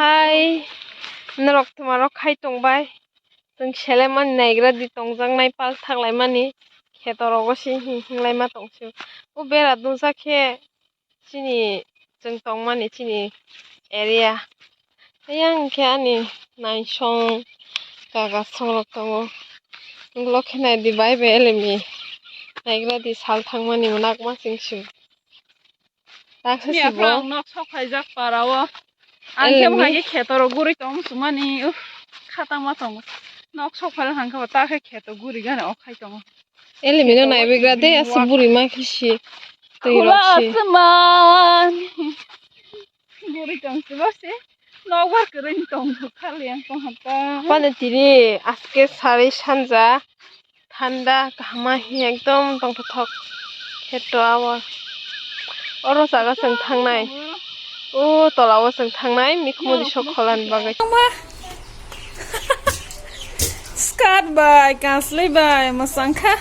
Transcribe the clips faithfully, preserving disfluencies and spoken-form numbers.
Hai, norok twma rok khai tongbai. Chwng selaimani naigra di tongjaknai pal thaklaimani kheto rogo se hing hinglaima tongsi. O bera dungjak khe chini chwng tongmani chini area. Ayang khe ani naisong kaga songrok tongo. Ulo khe nai di bai bai elemi naigra di sal thangmani mwnakma chwng si. Taksa Miya sibo. Phrang nok sok khaijak para o. Ang khe Elemi. Bwkhai khe kheto rok guri tong sumani, uh, khatama tongo. Nok sok phai hang khe ta khe kheto guri gana ok khai tongo. Elemi no naibigra de, asi buri ma khe si. Twi rok si. Asman. Guri tong si bo si. Nok bar kwrwi tong khali ang tong hata. Pane tiri aske sari sanja. Thanda kaham ma hi ekdom tongthothok khe to abo. Oro jaga chwng thangnai. O tola o chwng thangnai, mikhumu di sok kholani bagwi. Skirt bai, kansli bai, mwchang kha.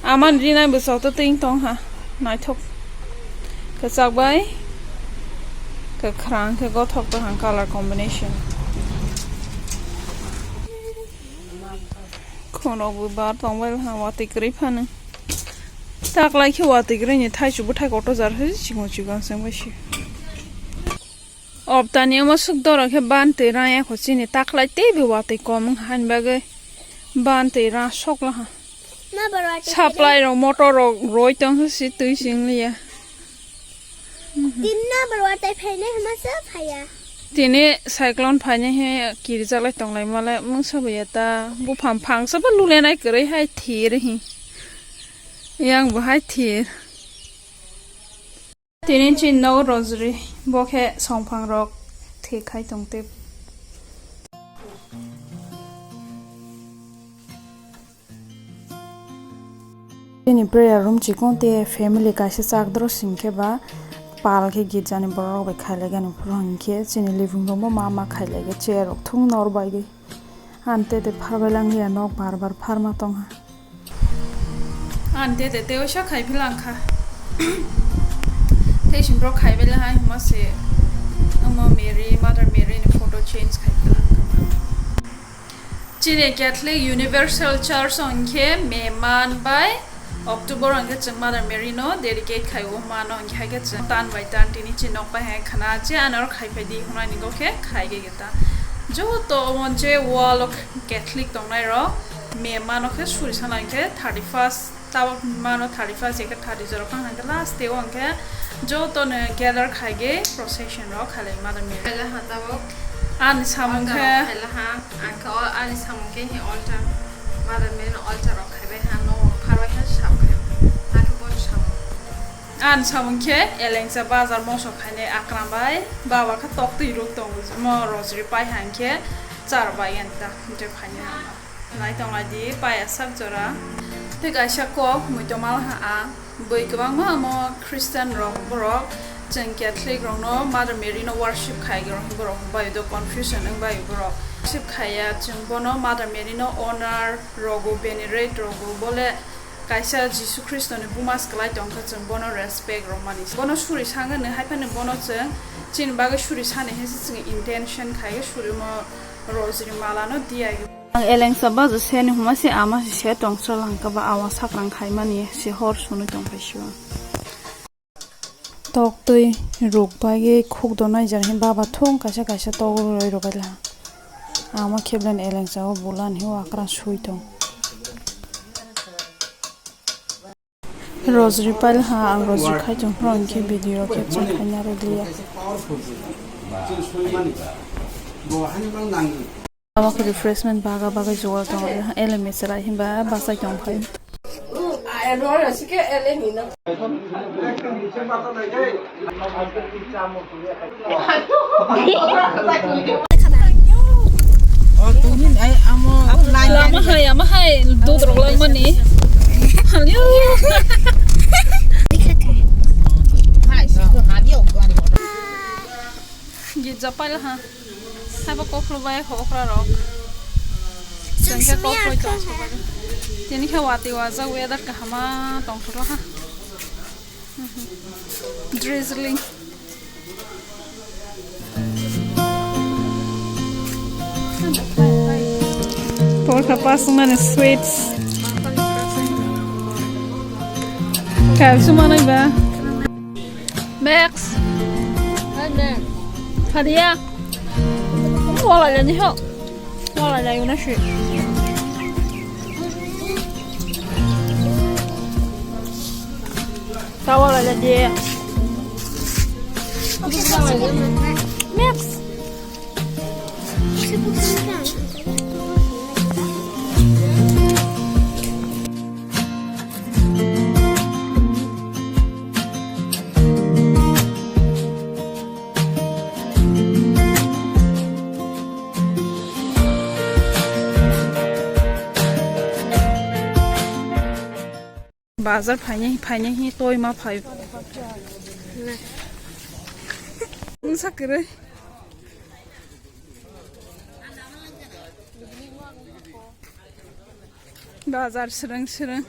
Aman rinai bwsok to ting tong ha. Naithok. Kwchak bai kwkhrang khe gothok kwkhwrang colour combination. Khunok bo bar tong bai ha watwi kwrwi phano. Taklai khe watwi kwrwi ni thaichuk bwthai kotor jar hai chikon chikon se wngbai se. Obtani omo swk doro khe ban twi rang ya kho chini taklai teibo watwi kom wng ha, hani bagwi ban twi rang sok laha. Supply rok, motor rok roi tong khe si twi sing liya. Tini na bar watwi phainai hwnma se phaiya. Tini cyclone phainai he kirjak lai tong lai ma le mungsa bo ya ta. Buphang phangsa bo lulenai kwrwi hai thir hi. Yang bo hai thir. Tini chini nogo rosary, bo khe songphang rok thik khai tong tei. Chini prayer room chikon te family kaisa chakdro sing khe ba pal khe girja ni borok rok bai khailai gani phuru hinkhe chini living room o ma ma khailai chair rok thung nor bai gwi. Ante te pharbai lang ya nok bar bar pharma tong ha. Ante te tei oisa khai phi lang kha. Tei sing bro khai bai la hai huma se. Omo Mary, Mother Mary ni photo change khai phi lang kha. Chini Catholic Universal Church o hinkhe May man bai October hinkhe chwng Mother Mary no dedicate khai o mano, hinkhe hai khe chwng tan bai tan tini chini nok bai hai khana che ano khai phai di hwnani go khe khai ge ta. Joto omo je wall o Catholic tongnai rok May mano khe suri sana hinkhe thirty first. Tabok mano thirty first ekhe thirty jora phang hangkhe last day o hangkhe joto no gather khaigwi procession rok khalai Mother Mary. Khaila ha tabok. Ani samung khe. Khaila ha, ang khe o ani samung khe hi altar. Mother Mary no altar rok khaibai ha, no pharbai ha sab khe. Ha khe bo samung. Ani samung khe elengsa bazar moso khainai akram bai. Baba khe tok twi ruk tongo mo rosary pai hangkhe char bai ani ta je khainai. Nai tong lai di, paya sak jora. Tei kaisa kok, muitu mal ha a. Bui kwbangma omo Christian rok borok, chwng Catholic rokno Mother Mary no worship khai rok borok bai do confusion wng bai borok. Worship khaiya chwng bono Mother Mary no honor rogo, venerate rogo, bole kaisa Jisu Khristo ni buma swkalai tong kha chwng bono respect rok mani. Bono suri sangani hai phano bono chwng chini bagwi suri sani hai se chwng intention khai suri mo rosary mala no diya. Ang elengsa bajo seni huma se ama se se tongsa langka ba awa sakrang khaimani se hor sunu tongpai siwa. Tok twi ruk bai khuk donai jar hin baba thung kaisa kaisa tok roi rok la. Ama kheblen elengsa o bulan hi akra sui tong. Rosary pile ha, ang rosary khai tong phano hinkhe video capture khaina rwliya. Abo khe refreshment baga baga jugal tongo, elemi chwrai hinba bachai tong phai. Lama hai, ama hai, duduk rok langmani. Hai, girja pal ha. Hai bo koklo bai okra rok. Chwng khe koklo tong. Tini khe watwi wajak, weather kahama tongthok ha. Drizzling. Porkha pasmani sweets. Kaisa manai ba. Max. Hi, Max. Khadia. Wala jani ho. Wala jani na shi. Tawa la dia. Max. Bazar phainai, phainai hi toi ma phai. Wngsa kwrwi. Bazar srwng srwng.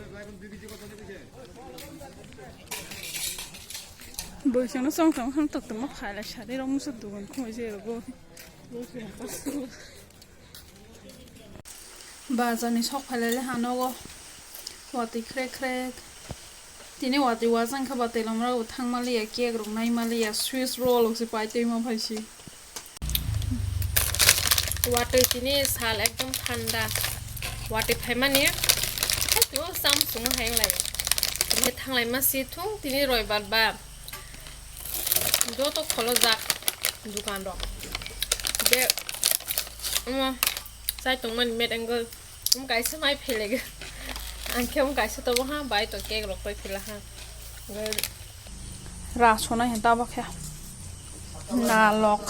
Bwsano chong chong ham tok tongma phaila sari rok musa dugan khumui se rogo. Bazar ni sok phailai le hanogo. Watwi khrek khrek. Tini watwi wajang khe ba telomra bo thang maliya, cake rok nai maliya, Swiss roll rok se pai twi ma phai si. Watwi tini sal ekdom thanda. Watwi phaimani haitu cham sungma hai wng lai. Tini thanglai ma si thung tini roibar ba. Joto kholo jak dukan rok. Je omo chai tongmani met angle. Omo kaisa mai phelega. Ang khe omo kaisa tobo ha, bai to cake rok pai phela ha. Ra sonai hen tabo khe. Nalok.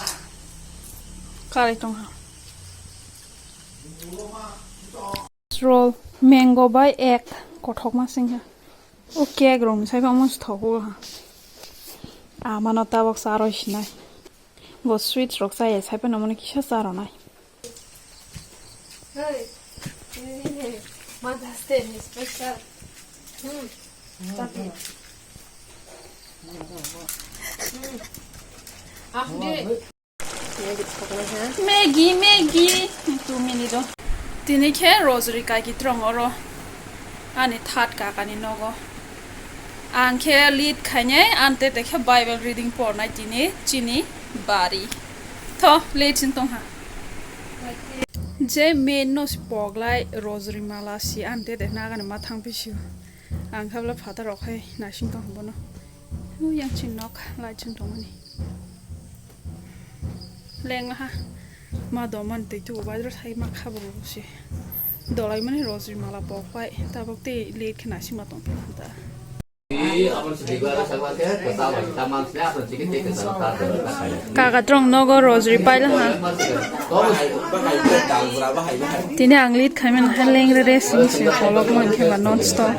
Karai tong ha. Roll mango bai ek kothok ma sing ha. O cake rok ni sai omo se thogo ha. Amano tabok charoi sinai. Bo sweets rok chaya sai phano mani kisa charonai. Hey, Mother's Day ni special. Hmm. Tapi. Hmm. Ah, di. Maggie, Maggie. Two minute o. Tini khe rosary kaiki trong oro. Ani third kakani nogo. Ang khe lead khainai, ante te khe Bible reading pornai tini chini bari. Tho, lead sin tongha. Je main no si poglai rosary mala si ante te nagani ma thang phi sio. Ang khabla phatar rok hai naising tong bono. Yang chin nok lai chin tongmani. Lenglaha. Ma doman twi tu bai dro thai ma kha bru si. Dolai mani rosary mala pok pai. Tabok tei late khna si ma tong ta. Kaka trong nogo rosary pai laha. Tini ang late khaimani ha lengre re sing si kolok man khe ba non stop.